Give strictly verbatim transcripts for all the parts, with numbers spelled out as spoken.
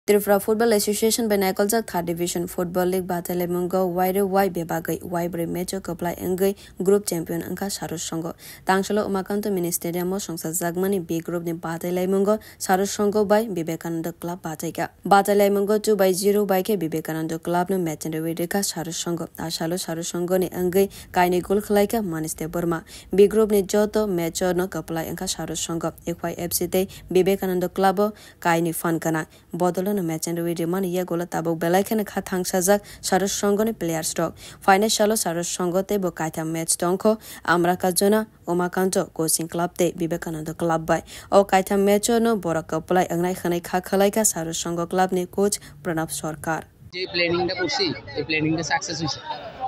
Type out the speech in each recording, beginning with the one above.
Tripura Football Association bai naikoljak Third Division Football League batailaimungo Y R Y bebagwi Y brwi match o kwplai wngwi group champion wngkha Sarus Songho. Tangsalo Umakanto Mini Stadium o songsajakmani B group ni batailaimungo Sarus Songho bai Vivekananda Club bataikha. Batailaimungo two by zero bai khe Vivekananda Club no match rwi rwkha Sarus Songho. Asalo Sarus Songho ni wngwi kainwi goal khwlaikha Manish Debbarma. B group ni joto match o no kwplai wngkha Sarus Songho. F Y F C tei Vivekananda Club o kainwi phan gwnang. Bodolo no match rwi rwmani yagulo tabuk belai kheno kha thangsajak Sarus Songho ni players rok. Phainai salo Sarus Songho tei bo kaitham match tongkho Amraka Jona, Umakanto Coaching Club tei Vivekananda Club bai. O kaitham match o no borok kwplai wngnai hwnwi kha khwlaikha Sarus Songho Club ni coach Pranab Sarkar. যে প্ল্যানিংটা করছি, এই প্ল্যানিংটা সাকসেস হয়েছে।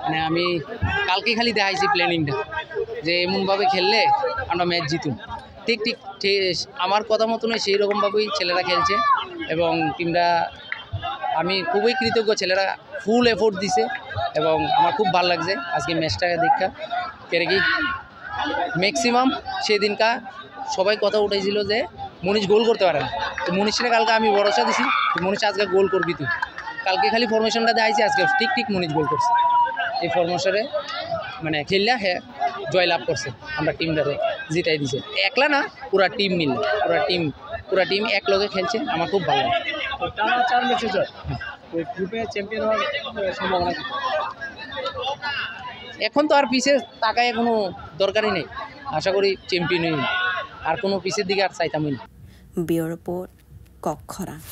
মানে, আমি কালকে খালি দেখাইছি প্ল্যানিংটা, যে এমনভাবে খেললে আমরা ম্যাচ জিতুম। ঠিক ঠিক ঠিক আমার কথা মতনই সেই রকমভাবেই ছেলেরা খেলছে এবং টিমটা, আমি খুবই কৃতজ্ঞ। ছেলেরা ফুল এফোর্ট দিছে এবং আমার খুব ভালো লাগছে আজকে ম্যাচটা দেখা। কেন কি, ম্যাক্সিমাম সেদিনকা সবাই কথা উঠাইছিল যে মনীষ গোল করতে পারে না। তো মনীষরে কালকে আমি ভরসা দিছি, তো মনীষ আজকে গোল করবি তুই। কালকে খালি ফরমেশনটা দেখাইছি, আজকে ঠিক ঠিক মনীষ গোল করছে। এই ফরমেশনে মানে খেললে হ্যাঁ জয়লাভ করছে, আমরা টিমটারে জিতাই দিছে। একলা না, পুরা টিম মিলে, পুরা টিম, পুরা টিম এক লগে খেলছে, আমার খুব ভালো লাগে। তো টানা চার ম্যাচে জয়। ওই গ্রুপে চ্যাম্পিয়ন হওয়ার সম্ভাবনা কি? এখন তো আর পিছে তাকায় কোনো দরকারই নেই, আশা করি চ্যাম্পিয়ন হই, আর কোনো পিছের দিকে আর চাইতামই না। Bureau Report, Kokkhorang.